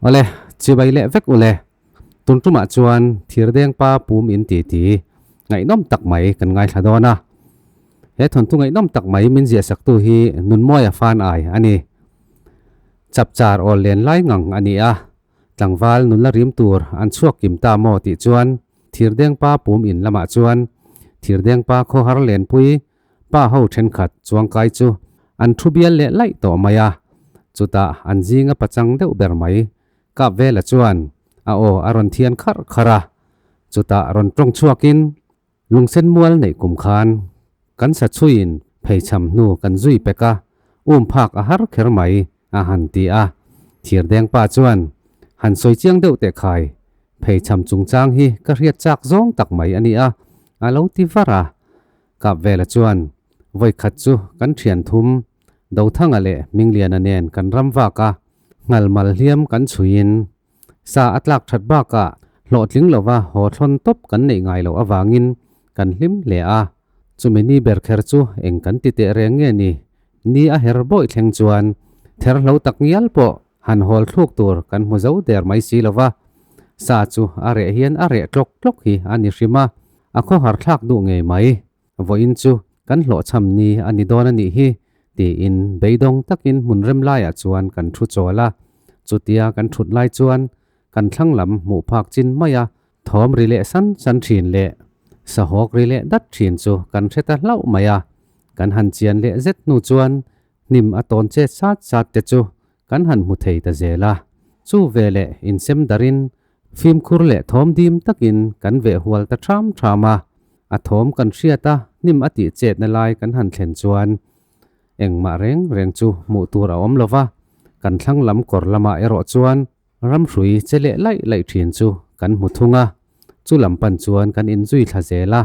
Awle, chibai leh vek ule. Tun tumah chuan thirdeng pa pum in ti ti ngaihnawm tak mai kan ngaithla dawn a. He thawnthu ngaihnawm tak mai min ziahsaktu hi Nunmawia fan ai a ni. Chapchar awl len lai ngang a ni a, tlangval nunla rim tur an chhuak kim ta maw tih chuan thirdeng pa pum in lamah chuan thirdeng pa khawhar lenpui Pa ho thenkhat chuangkai chu an thu bial leh laih tawh mai a, chutah an zinga pachang deuh ber mai kap vela chuan a aw a rawn thian kharh kharh a, chutah rawn tawng chhuakin lungsen mual neih kum khan kan sa chhuiin pheichham hnu kan zui pek a, um phak a har kher mai a han ti a, thirdeng pa chuan han sawi chiang deuh teh khai, pheichham chungchang hi ka hriat chak zawng tak mai a ni a, a lo ti var a. Kap vela chuan, Vawi khat chu kan thian thum, Dothanga leh Mingliana nen kan ram vak a, nghal mal hliam kan chhuiin sa a tlak that bakah hlawhtling lova haw thlawn tawp kan neih ngai loh avangin kan hlim hle a. Chumi ni ber kher chu eng kan ti teh reng nge ni? Ni a her bawih thleng chuan ther hlo tak ngial pawh han hawl thluk tur kan hmu zo der mai si lova, sa chu a reh hian a reh tlawk tlawk hi a ni hrim a. A khawhar thlak duh ngei mai. Vawiin chu kan hlawhchham ni a ni dawn a nih hi, tiin beidawng takin hmun rem laiah chuan kan thu chawl a. Chutia kan thut lai chuan kan thlang lam hmuh phak chin mai a, thawm ri leh san san thin leh sahawk ri leh dat thin chu kan hre ta hlauh mai a. Kan han chian leh zet hnu chuan hnim a tawn chet sat sat te chu kan han hmu thei ta zel a. Chu veleh insem darin Fimkhur leh thawm dim takin kan veh hual ta ṭham ṭham a, a thawm kan hriat a, hnim a tih chetna lai kan han thlen chuan engmah reng reng chu hmuh tur a awm lo va, kan thlang lam kawr lamah erawh chuan ramhrui che leh laih laih ṭhin chu kan hmu thung a, chu lam pan chuan kan inzui thla zel a,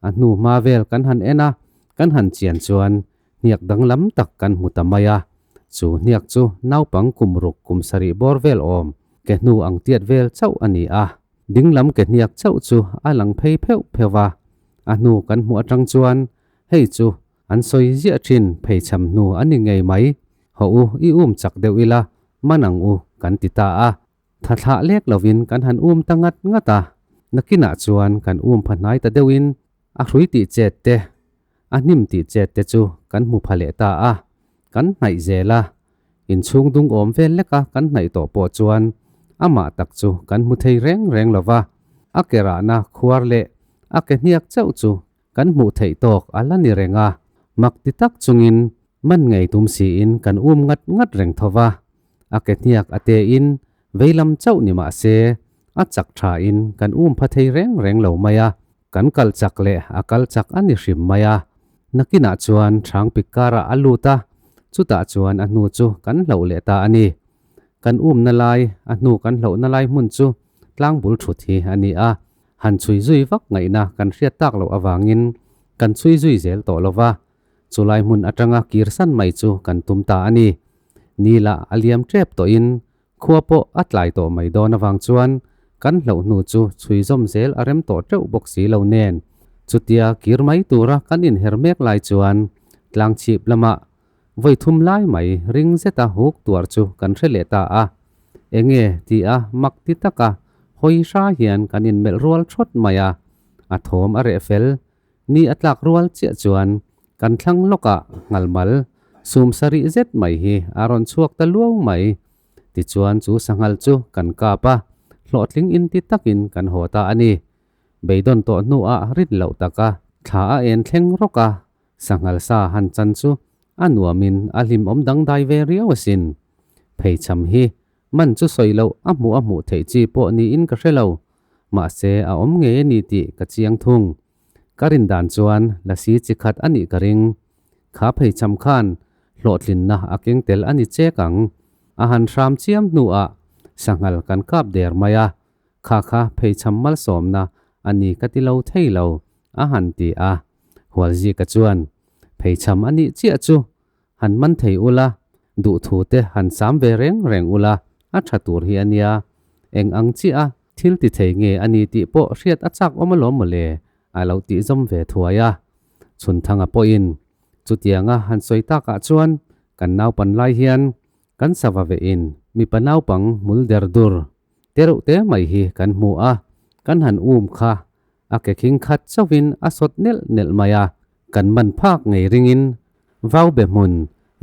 a hnu hma vel kan han en a, kan han chian chuan hniak danglam tak kan hmu ta mai a, chu hniak chu naupang kum ruk kum sarih bawr vel awm ke hnu ang tiat vel chauh a ni a, dinglam ke hniak chauh chu a lang phei pheuh pheuh a, a hnu kan hmuh atang chuan hei chu an sawi ziah thin pheichham hnu a ni ngei mai, hawh u i um chak deuh ila man ang u kan ti ta a. Tha thlah lek lovin kan han um ta ngat ngat a, nakinah chuan kan um pha hnai ta deuhin a hrui tih chet te, a hnim tih chet te chu kan hmu pha leh ta a, kan hnaih zel a, inchhung dung awm vel leka kan hnaih tawh pawh chuan amah tak chu kan hmu thei reng reng lo va, a ke rahna khuar leh a ke hniak chauh chu kan hmuh theih tawk a la ni reng a, mak ti tak chungin man ngei tum siin kan um ngat ngat reng tho va, A ke hniak a te in veilam chauh ni mah se a chak tha in kan um pha thei reng reng lo mai a, kan kal chak leh a kal chak a ni hrim mai a. Nakinah chuan hrang pik karah a lut a, chutah chuan a hnu chu kan hloh leh ta a ni. Kan umna lai, a hnu kan hlohna lai hmun chu tlang bul thut hi a ni a, han chhui zui vak ngaihna kan hriat tak loh avangin kan chhui zui zel tawh lo va, chulai hmun atanga kirsan mai chu kan tum ta a ni. Ni lah a liam tep tawhin khua pawh a tlai tawh mai dawn avang chuan kan hloh hnu chu chhui zawm zel a rem tawh teuh bawk si lo nen. Chutia kir mai tura kan inher mek lai chuan tlang chhip lamah vawi thum lai mai ring zeta huk tuar chu kan hre leh ta a. Enge ti a mak ti taka hawi hra hian kan inmelh rual thawt mai a, a thawm a reh fel Ni a tlak rual chiah chuan kan thlang lawkah nghalmal sum sarih zet mai hi a rawn chhuak ta luau mai. Tichuan chu sanghal chu kan kap a, hlawhtling inti takin kan haw ta a ni. Beidawn tawh hnuah rit loh taka thla a en thleng rawk a, sanghal sa han chan chu a nuamin a hlimawm dangdai ve riau asin. Pheichham hi Man chu sawi loh a hmuh a hmuh theih chi pawh niin ka hre lo, mahse a awm ngei a ni tih ka chiang thung. Ka rin dan chuan lasi chi khat a nih ka ring. Kha pheichham khan hlawhtlinna a keng tel a ni chek ang. A han hram chiam hnuah sanghal kan kap der mai a, kha kha pheichham malsawmna a ni ka ti lo thei lo, a han ti a. Hualzika chuan, Pheichham a nih chiah chu Han man thei ula, duhthu te han sam ve reng reng ula, a tha tur hi a nia. Eng ang chiah a, thil ti thei nge a ni tih pawh hriat a chak awm alawm mawle, a lo tih zawm ve thuai a. Chhunthanga pawhin chutianga han sawi takah chuan kan naupan lai hian kan sava vehin. Mipa naupang hmul der dur te reuh te mai hi kan hmu a, kan han um kha a ke khing khat chauhin a sawt nelh nelh mai a, kan man phak ngei ringin vau be hmun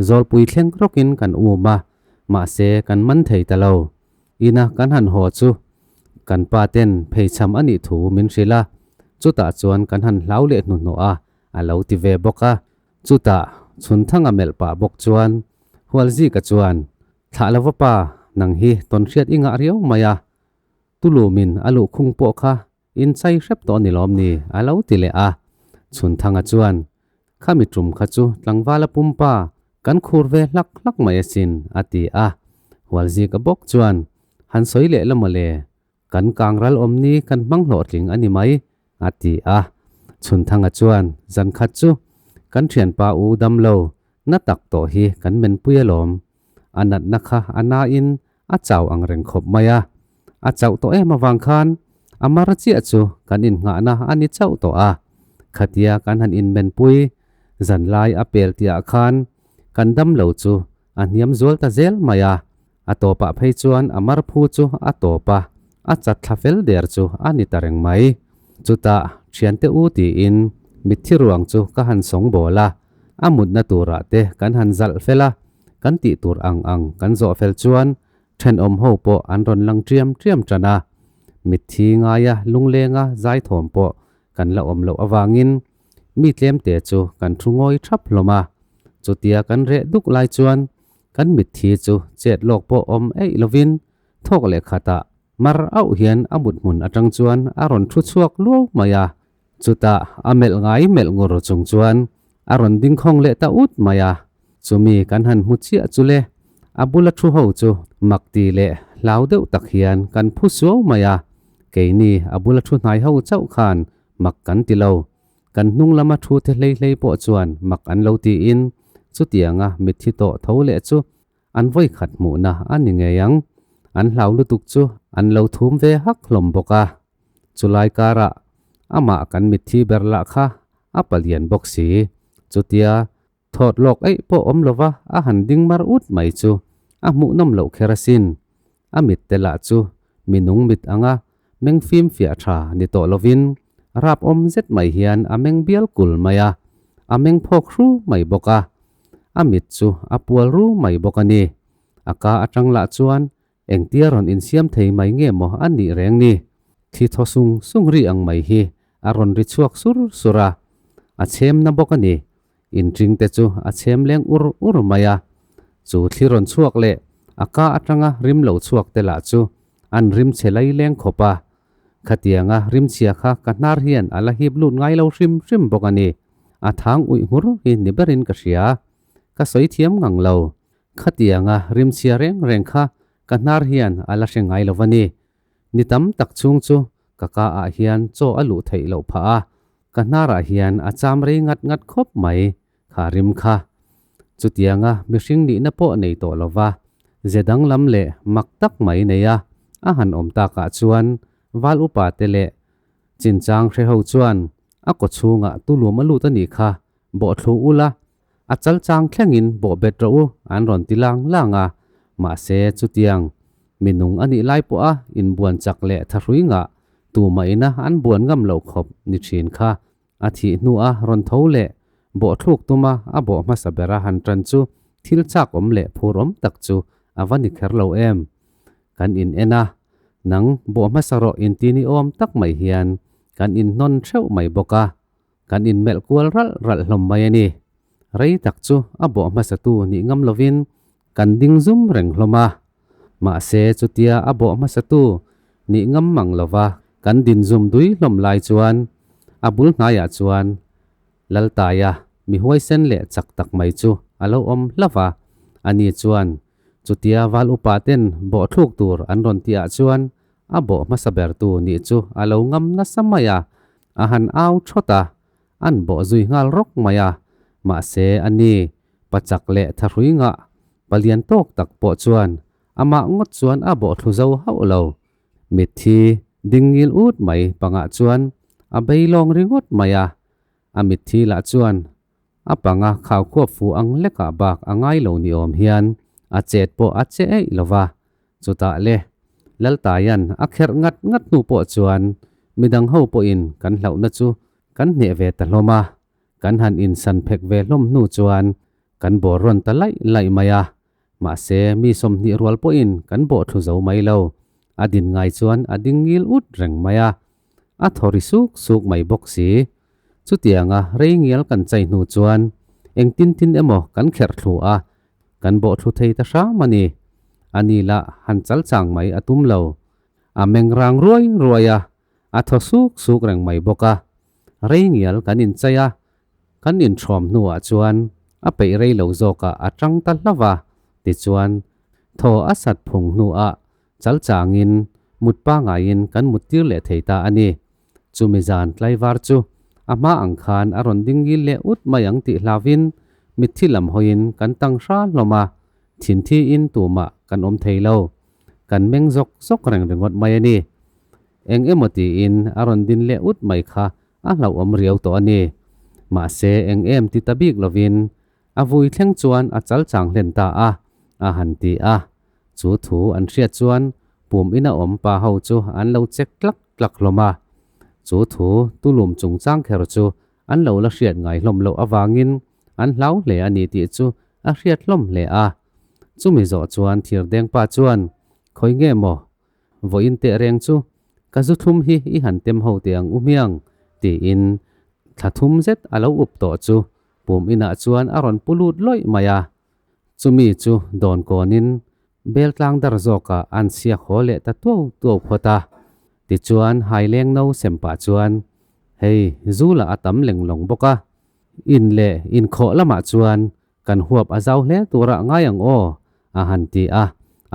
zawlpui thleng rawkin kan um a, mahse kan man thei ta lo. Ina kan han haw chu kan pa ten pheichham a nih thu min hrilh a, chutah chuan kan han hlau leh hnuhnawh a, a lo ti ve bawk a. Chutah Chhunthanga melh pah bawk chuan Hualzika chuan, Thlah lova pa, nang hi tawnhriat i ngah riau mai a, Tulumin a luhkhung pawh kha in chai hrep tawh ni lawm ni? a lo ti leh a. Chhunthanga chuan, Khami tum kha chu tlangvala pumpa kan khur ve hlak hlak mai asin, a ti a. Hualzika bawk chuan, Han sawi leh la mawle, kan kangral awm ni kan hmang hlawhtling a ni mai, a ti a. Chhunthanga chuan, Zan khat chu kan thianpa u damlo na tak tawh hi kan menpui alawm. A natna kha a nain a chau ang reng khawp mai a. A chauh tawh em avang khan a mar chiah chu kan innghahna a ni chauh tawh a. Khatia kan han inmenpui zanlai a pel tihah khan kan damlo chu a hniam zual ta zel mai a. A tawpah phei chuan a mar phu chu a tawp a, a chat thla fel der chu a ni ta reng mai. Chutah thiante u tiin mitthi ruang chu ka han sawng bawl a, a mutna turah te kan han zalh fel a, kan tih tur ang ang kan zawh fel chuan thenawm ho pawh an rawn lang ṭiam ṭiam ṭan a. Mitthi ngaia lunglenga zaithawm pawh kan la awm loh avangin mi tlemte chu kan thu ngawi ṭhap hlawm a. Chutia kan reh duk lai chuan kan mitthi chu chet lawk pawh awm eih lovin thawk leh khatah mar auh hian a mut hmun aṭang chuan a rawn thu chhuak luau mai a. Chutah a melh ngai melh ngur chung chuan a rawn ding khawng leh ta ut mai a, chumi kan han hmu chiah chu le, a bula thu ho chu mak ti leh hlau deuh tak hian kan phu suau mai a, keini a bula thu hnai ho chauh khan mak kan ti lo. Kan hnung lama thu te hlei hlei pawh chuan mak an lo tiin chutianga mitthi tawh tho leh chu an vawi khat hmuhna a ni ngei ang. An hlau lutuk chu an lo thum ve hak hlawm bawk a. Chulai karah amah kan mitthi ber lah kha a palian bawk si. Chutia thawt lawk eih pawh awm lova a han ding mar ut mai chu a hmuhnawm loh kher asin. A mit te lah chu minung mit anga meng fim fiah tha ni tawh lovin rap awm zet mai hian a meng bial kul mai a, a meng phawk hru mai bawk a. A mit chu a pual ru mai bawk a ni. A ka atang lah chuan Engtia rawn insiam thei mai nge maw a nih reng ni? Thli thaw sung sung ri ang mai hi a rawn ri chhuak sur sur a, a chhem na bawk a ni. Inṭing te chu a chhem leng ur ur mai a, chu thli rawn chhuak leh a ka aṭanga rim lo chhuak te lah chu an rim chhe lai leng khawp a. Khatianga rim chhia kha ka hnar hian a la hip lut ngai lo hrim hrim bawk a ni. A thang uih hmur hi ni berin ka hria. Ka sawi thiam ngang lo. Khatianga rimchhia reng reng kha ka hnar hian a la hre ngai lo va ni. Ni tam tak chhung chu ka ka ah hian chaw a luh theih loh phah a, ka hnarah hian a cham rei ngat ngat khawp mai kha rim kha. Chutianga mihring nihna pawh nei tawh lo va, ze danglam leh mak tak mai nei a a han awm takah chuan val upa te leh chinchang hre ho chuan a kawchhungah tulum a lut a nih kha bawhthlu ula A chal chang thlengin bawh bet rawh u an rawn ti lang lang a, mahse chutiang minung a nih lai pawha inbuan chak leh thahrui ngah tumah ina an buan ngam loh khawp ni thin kha a thih hnua rawn tho leh bawh thluk tuma a bawh hmasa bera han tan chu thil chak awm leh phur awm tak chu a va ni kher lo em. Kan in en a, nang bawh hmasa rawh inti ni awm tak mai hian kan inhnawn theuh mai bawk a. Kan inmelh kual ralh ralh hlawm mai a ni. Rei tak chu a bawh hmasatu nih ngam lovin kan ding zum reng hlawm a. Mahse chutia a bawh hmasatu nih ngam mang lova kan din zum dui hlawm lai chuan a bul hnaiah chuan Laltaia mi huaisen leh chak tak mai chu a lo awm hlauh a. Ani chuan chutia val upa ten bawh thluk tur an rawn tihah chuan a bawh hmasa bertu nih chu a lo ngam nasa mai a. A han au thawt a, an bawh zui nghal rawk mai a. Mahse, a ni, pachak leh thahrui ngah, palian tawk tak pawh chuan amah ngawt chuan a bawh thlu zo hauh lo. Mitthi ding ngil ut mai pangah chuan a bei lawng ringawt mai a. A mitthi lah chuan a panga khau khuap fu ang lekah bak a ngai lo ni awm hian a chet pawh a che eih lo va. Chutah le, Laltaia'n a kherh ngat ngat hnu pawh chuan midang ho pawhin kan hlauhna chu kan hneh ve ta hlawm a, kan han insan phek ve hlawm hnu chuan kan bawr rawn ta laih laih mai a, mahse mi 20 rual pawhin kan bawh thlu zo mai lo, a din ngai chuan a ding ngil ut reng mai a, a thaw ri suk suk mai bawk si. Chutianga rei ngial kan chai hnu chuan engtin tin emaw kan kherh thlu a, Kan bawh thlu thei ta hram a ni. A ni lah han chal chang mai a tum lo. A meng rang ruai ruai a, a thaw suk suk reng mai bawk a. Rei ngial kan inchai a, kan inthawm hnuah chuan a peih rei lo zawkah a tang ta hlauh a, tichuan thaw a sat phung hnuah chal changin mut pangaiin kan mut tir leh thei ta a ni. Chumi zan tlaivar chu a hma ang khan a rawn ding ngil leh ut mai ang tih hlauvin mitthi lam hawiin kan tang hra hlawm a, thinthi-in tumah kan awm thei lo. Kan meng zawk zawk reng ringawt mai a ni. Eng emaw tiin a rawn din leh ut mai kha a hlauhawm riau tawh a ni. Mahse eng em ti ta bik lovin a vui thleng chuan a chal chang hlen ta a, a han ti a. Chu thu an hriat chuan pum ina awm pa ho chu an lo chek tlak tlak hlawm a. Chu thu tulum chungchang kher chu an lo la hriat ngai hlawm loh avangin an hlau hle a ni tih chu a hriat hlawm hle a. Chumi zawh chuan thirdengpa chuan, Khawi nge maw? Vawiin teh reng chu ka zu thlum hi i han tem ho teh ang u hmiang, tiin thla thum zet a lo up tawh chu pum inah chuan a rawn pu lut lawih mai a. Chumi chu dawn kawnin bel tlang dar zawkah an chhiak haw leh ta tuau tuau phawt a. Tichuan haileng no sem pah chuan, Hei, zu lah a tam leng lawng bawk a, in leh inkhawh lamah chuan kan huap a zau hle turah ngai ang aw, a han ti a,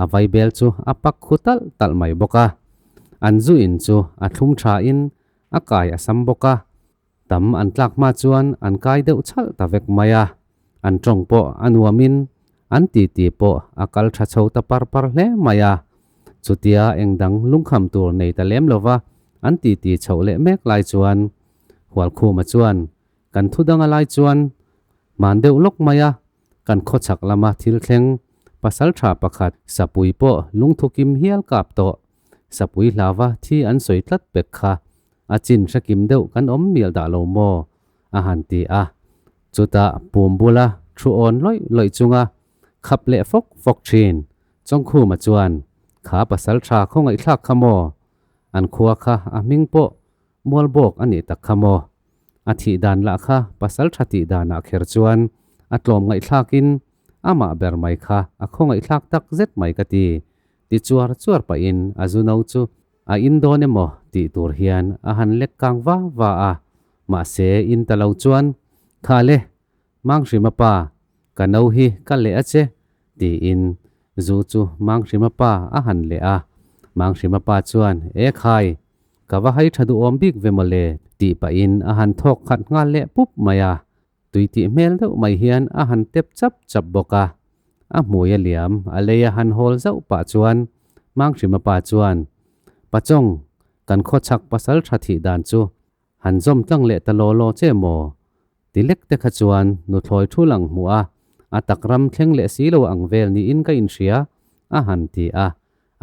a vaibel chu a pak khu talh talh mai bawk a. An zu in chu a thlum thain a kai a sam bawk a, tam an tlak hma chuan an kai deuh chhalh ta vek mai a. An tawng pawh a nuamin an titi pawh a kal tha chho ta par par hle mai a. Chutia engdang lungkham tur nei ta lem lova an titi chhoh leh mek lai chuan Hualkhuma chuan kan thu danga lai chuan Hman deuh lawk mai a, kan khawchhak lama thil thleng pasal tha pakhat Sapui pawh lungthu kim hial kap tawh. Sapui hlava thi an sawi tlat pek kha a chin hre kim deuh kan awm mial dah lo maw? a han ti a. Chutah pum bula thu awn lawih lawih chunga khap leh fawk fawk thin Chawngkhuma chuan, Kha pasal tha khawngaihthlak kha maw? An khua kha a hming pawh Mualbawk a nih tak kha maw? A thih dan lah kha pasal tha tih danah kher chuan a tlawm ngaihthlakin amah ber mai kha a khawngaihthlak tak zet mai ka ti, ti chuar chuar pahin a zu no chu a in dawn emaw tih tur hian a han lek kang va va a, mahse in ta lo chuan, Kha le, Manghrima pa, ka no hi ka leh a che, tiin zu chu Manghrima pa a han leh a, Manghrima pa chuan, E khai, Ka va hai tha duhawm bik ve mawle tih pahin a han thawk khat nghal leh pup mai a, tui tih hmel deuh mai hian a han tep chap chap bawk a. A hmui a liam, a lei a han hawl zauh pah chuan Manghrima pa chuan, Pachawng, kan khawchhak pasal tha thih dan chu han zawm tlang leh ta law law che maw? Ti lek te kha chuan nuthlawi thu lang hmuh a, a tak ram thleng leh si lo ang vel niin ka inhria, a han ti a,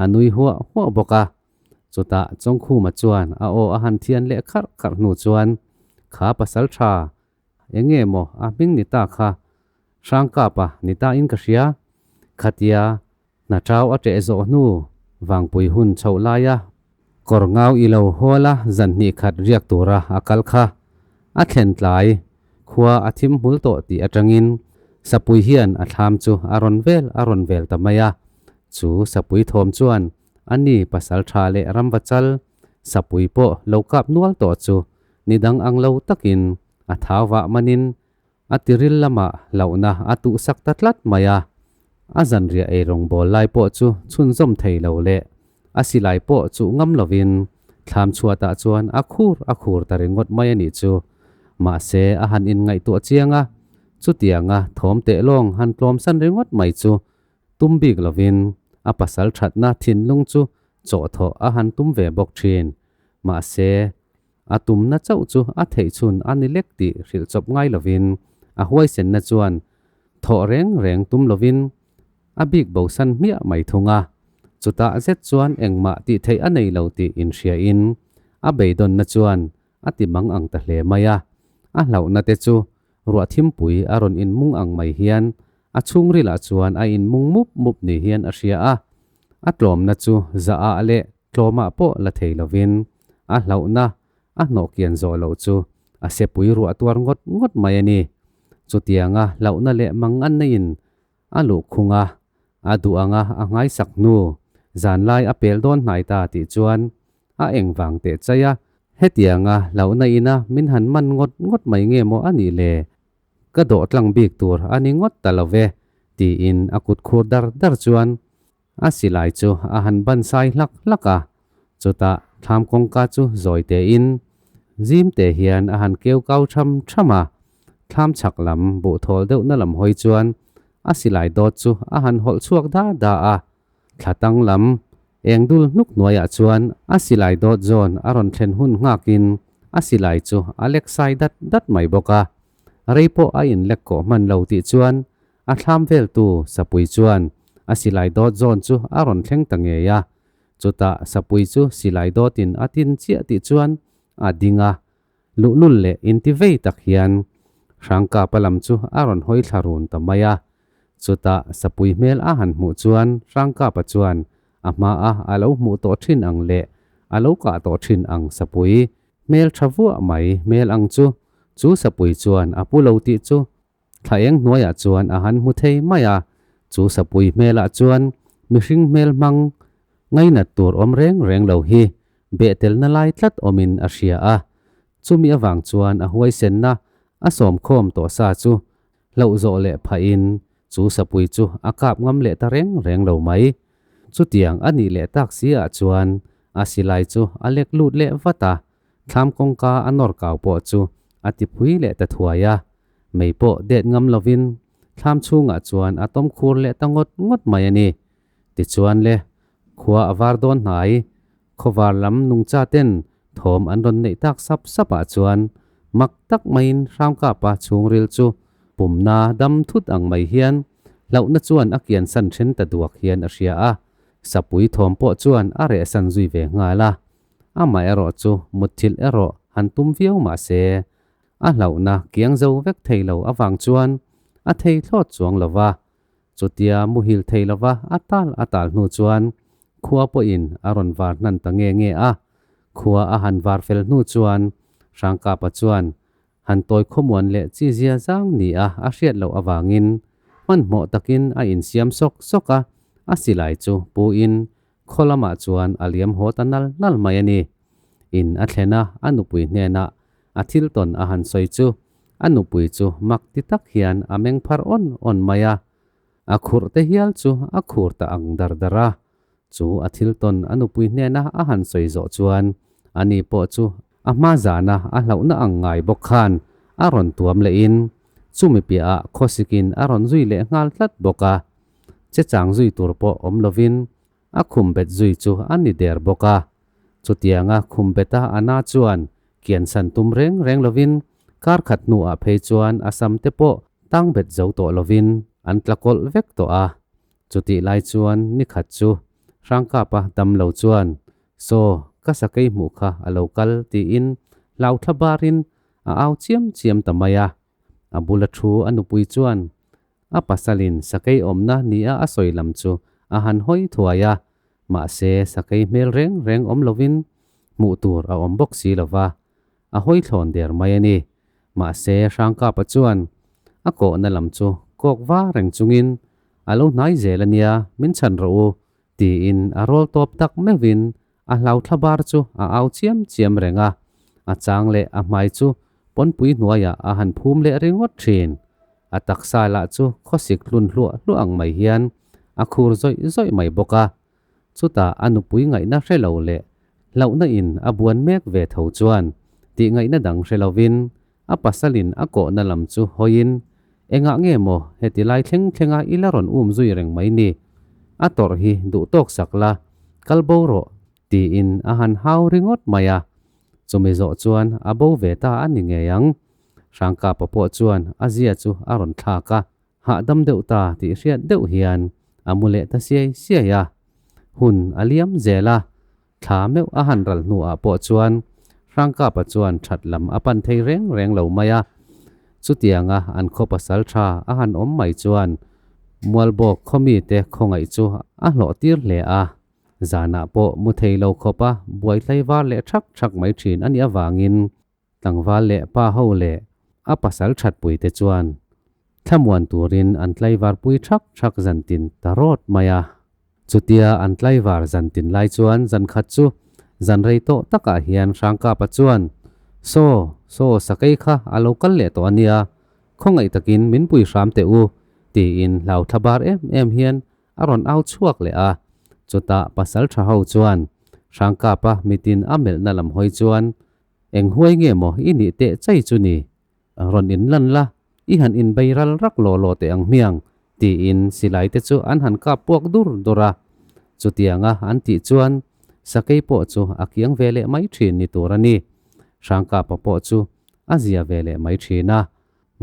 a nui huah huah bawk a. Chutah Chawngkhuma chuan a aw a han thian leh kharh kharh hnu chuan, Kha pasal tha, eng nge maw a hming ni ta kha? Hrangkapa ni ta in ka hria. Khatia hna chau a ṭeh zawh hnu vangpui hun chhoh laia kawr ngau i lo hawl a zan hnih khat riak tura a kal kha a thlen tlai khua a thim hmul tawh tih aṭangin Sapui hian a thlam chu a rawn vel a rawn vel ta mai a. Chu Sapui thawm chuan A ni, pasal tha leh ramva chal, sapui pawh lo kap nual tawh chu ni dang ang lo takin a thau vah manin a tiril lamah hlauhna a tuhsak ta tlat mai a. A zanriah ei rawngbawl lai pawh chu chhunzawm thei lo leh a silai pawh chuh ngam lovin thlam chhuatah chuan a khur a khur ta ringawt mai a nih chu. Mahse, a han inngaihtuah chiang a, chutianga thawm tehlawng han tlawmsan ringawt mai chu Tum bik lovin a pasal thatna thinlung chu chawhthawh a han tum ve bawk thin. Mahse, a tumna chauh chu a theih chhun a ni lek tih hrilh chawp ngai lovin a huaisenna chuan thawh reng reng tum lovin a bik bosan hmiah mai thung a. Chutah zet chuan engmah tih theih a nei lo tih inhriain a beidawnna chuan a ti mang ang ta hle mai a. A hlauhna te chu ruah thimpui a rawn inmung ang mai hian a chhungrilah chuan a inmung mup mup ni hian a hria a. A tlawmna chu zah ah leh tlawmah pawh la thei lovin a hlauhna a hnawh kian zawh loh chu a sepui ruah tuar ngawt ngawt mai a ni. Chutianga hlauhna leh manganna in a luhkhung a, a duh anga a nghaisak hnu zanlai a pel dawn hnai ta tih chuan a eng vang teh chai a, hetianga hlauhna ina min han man ngawt ngawt mai nge maw a nih le? Ka dawh tlang bik tur a ni ngawt ta lo ve, tiin a kut khur dar dar chuan a silai chu a han ban sai hlak hlak a, chutah thlam kawngka chu zawi tein zim te hian a han keu kau tham tham a, thlam chhak lam buh thawl deuhna lam hawi chuan a silai dawt chu a han hawlh chhuak da da a, thla tang lam eng dul hnuk hnuaiah chuan a silai dawt zawn a rawn thlen hun nghakin a silai chu a lek sai dat dat mai bawk a, rei pawh a inlek kawh hman lo tih chuan A thlam veltu Sapui chuan a silai dawt zawn chu a rawn thleng ta ngei a. Chutah Sapui chu silai dawtin a tin chiah tih chuan a ding a. Luhlul leh intivei tak hian Hrangkapa lam chu a rawn hawi thla run ta mai a. Chutah Sapui hmel a han hmuh chuan Hrangkapa chuan a hmaa a lo hmuh tawh thin ang leh a lo kah tawh thin ang Sapui hmel tha vuah mai hmel ang chu chu Sapui chuan a pu lo tih chu Thla eng hnuaiah chuan a han hmu thei mai a, chu sapui hmelah chuan mihring hmel hmang ngainat tur awm reng reng lo hi behtelna lai tlat awmin a hria a. Chumi avang chuan a huaisenna a sawmkhawm tawh sa chu hlauh zawh leh phahin chu sapui chu a kap ngam leh ta reng reng lo mai. Chutiang a nih leh tak si ah chuan a silai chu a lek lut leh vat a, thlam kawngka a nawr kau pawh chu a ti phui leh ta thuai a. Mei pawh det ngam lovin thlam chhungah chuan a tawm khur leh ta ngawt ngawt mai a ni. Tichuan le, khua a var dawn hnai, khawvar lam nungcha ten thawm an rawn neih tak sap sap ah chuan mak tak maiin Hramkapa chhungril chu pumna dam thut ang mai hian hlauhna chuan a kian san then ta duak hian a hria a, sapui thawm pawh chuan a reh san zui ve nghal a. Amaherawh chu mutthilh erawh han tum viau mah se, A hlauhna kiang zo vek thei lo avang chuan a thei thlawt chuang lo va. Chutia muhil thei lova a tal a tal hnu chuan khua pawhin a rawn var hnan ta nge nge a. Khua a han var fel hnu chuan Hrangkapa chuan han tawi khawmuan leh chi zia zang ni a a hriat loh avangin hmanhmawh takin a insiam sawk sawk a, a silai chu pu in Khaw lamah chuan a liam haw ta nal nal mai a ni. In a thlen a, a nupui hnenah a thil tawn a han sawi chu a nupui chu mak ti tak hian a meng phar awn awn mai a. A khurh te hial chu a khur ta ang dar dar a. Chu a thil tawn a nupui hnena a han sawi zawh chuan ani pawh chu a hma zana a hlauhna ang ngai bawk khan a rawn tuam lehin chumi piahah khawsikin a rawn zui leh nghal tlat bawk a. Che chang zui tur pawh awm lovin a khum bet zui chu a ni der bawk a. Chutianga khum beta a na chuan kian san tum reng reng lovin kar khat hnuah phei chuan a sam te pawh tang bet zo tawh lovin an tla kawlh vek tawh a. Chutih lai chuan ni khat chu Hrangkapa dam lo chuan, Saw, ka sakei hmuh kha a lo kal tiin hlauthla barin a au chiam chiam ta mai a. A bula thu a nupui chuan A pasalin sakei awmna nia a sawi lam chu a han hawi thuai a, mahse sakei hmel reng reng awm lovin hmuh tur a awm bawk si lo va, a hawi thlawn der mai a ni. Mahse Hrangkapa chuan a kawhna lam chu kawk va reng chungin, A lo hnai zel a nia, min chhan rawh u, tiin a rawl tawp tak meuhin A hlau thla bar chu a au chiam chiam reng a, a chang leh a hmai chu pawnpui hnuaiah a han phum leh ringawt thin. A taksa lah chu khawsik hlun hluah hluah ang mai hian a khur zawih zawih mai bawk a. Chutah a nupui ngaihna hre lo leh hlauhna in a buan mek ve tho chuan tih ngaihna dang hre lovin a pasalin a kawhna lam chu hawiin, Engah nge maw heti lai thleng thlenga i la rawn um zui reng mai ni? A tawrh hi duh tawk sak la, kal bo rawh, tiin a han hau ringawt mai a. Chumi zawh chuan a bo ve ta a ni ngei ang. Hrangkapa pawh chuan a zia chu a rawn thlak a, hahdam deuh ta tih hriat deuh hian a mu leh ta siai siai a. Hun a liam zel a, thla meuh a han ral hnuah pawh chuan Hrangkapa chuan that lam a pan thei reng reng lo mai a. Chutianga an khaw pasal tha a han awm mai chuan Mualbawk khaw mite khawngaih chu a hlawh tir hle a. Zanah pawh mu thei lo khawpa buai tlaivar leh thak thak mai thin a nih avangin tlangval leh pa ho leh a pasal thatpui te chuan thlamuan turin an tlaivar pui thak thak zantin ta rawt mai a. Chutia an tlaivar zantin lai chuan zankhat chu zan rei tawh takah hian Hrangkapa chuan, Saw, saw sakei kha a lo kal leh tawh a nia, khawngaih takin min pui hram teh u, tiin hlau thlabar em em hian a rawn au chhuak leh a. Chutah pasal tha ho chuan Hrangkapa mitin a melhna lam hawi chuan, Eng huai nge maw i nih teh chai chu ni? Rawn in lan la, i han inbei ral rak law law teh ang hmiang, tiin silai te chu an han kap puak dur dur a. Chutianga an tih chuan sakei pawh chu a kiang ve leh mai thin ni tur a ni. Hrangkapa pawh chu a zia ve leh mai thin a.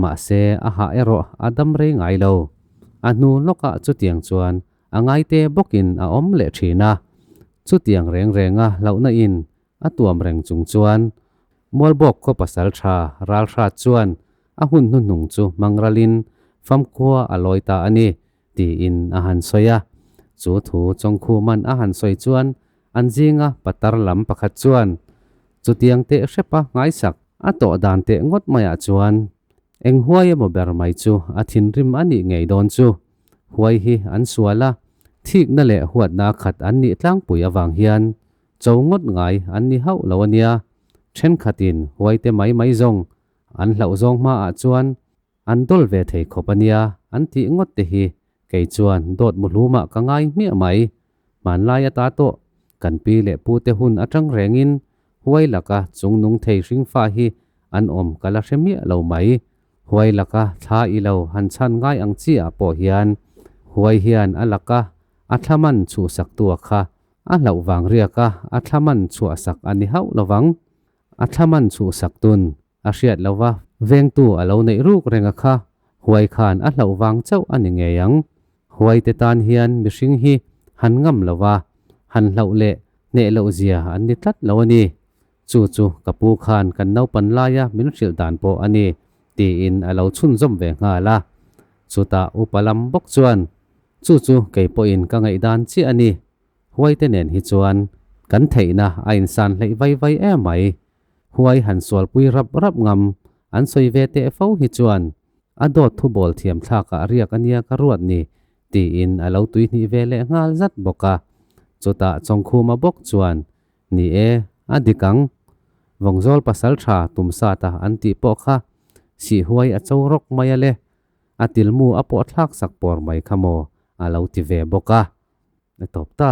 Mahse a hah erawh a dam rei ngai lo. A hnu lawkah chutiang chuan a ngaite bawkin a awm leh thin a. Chutiang reng renga hlauhna in A tuam reng chung chuan Mualbawk khaw pasal tha Ralhrat chuan a hun hnuhnung chu hmang ralin famkhua a lawi ta a ni, tiin a han sawi a. Chu thu Chawngkhuman a han sawi chuan an zinga patar lam pakhat chuan chutiang teh hrepa nghaisak a tawh dan teh ngawt maiah chuan eng huai emaw ber mai chu a thinrim a nih ngei dawn chu. Huai hi an sual a, thikna leh huatna khat an nih tlangpui avang hian Cho ngawt ngai an ni hauh lo a nia, thenkhatin huaite mai mai zawng an hlauh zawng hmaah chuan an dawl ve thei khawp a nia an tih ngawt te hi kei chuan dawt muhlumah ka ngai hmiah mai. Hmanlai ata tawh kan pi leh pute hun atang rengin huai laka chungnung thei hringfa hi an awm ka la hre miah lo mai. Huai laka thla i lo han chhan ngai ang chi ah pawh hian huai hian a laka a thlaman chhuhsak tu a kha A hlauh vang riak a, a thlaman chhuahsak a ni hauh lovang. A thlaman chhuhsak tun a hriat lova vengtu a lo neih ruk reng a kha, huai khan a hlauh vang chauh a ni ngei ang. Huai te tan hian mihring hi han ngam lova, han hlauh leh hneh loh zia an ni tlat lo a ni. Chu chu ka pu khan kan naupan laia min hrilh dan pawh a ni, tiin a lo chhunzawm ve nghal a. Chutah upa lam bawk chuan, Chu chu kei pawhin ka ngaihdan chiah a ni. Huaite nen hi chuan kan theihna a insan hleih vai vai em mai. Huai han sualpui rap rap ngam an sawi ve teh fo hi chuan a dawt thu bawl thiam thlakah riak a nia ka ruat ni tiin a lo tuihnih ve leh nghal zat bawk a. Chutah Chawngkhuma bawk chuan Ni e, a dik ang. Vawngzawl pasal tha tum sata an tih pawh kha sihhuai a cho rawk mai a le. A tilmu a pawh thlak sak pawr mai kha maw a lo ti ve bawk a. A tawp ta.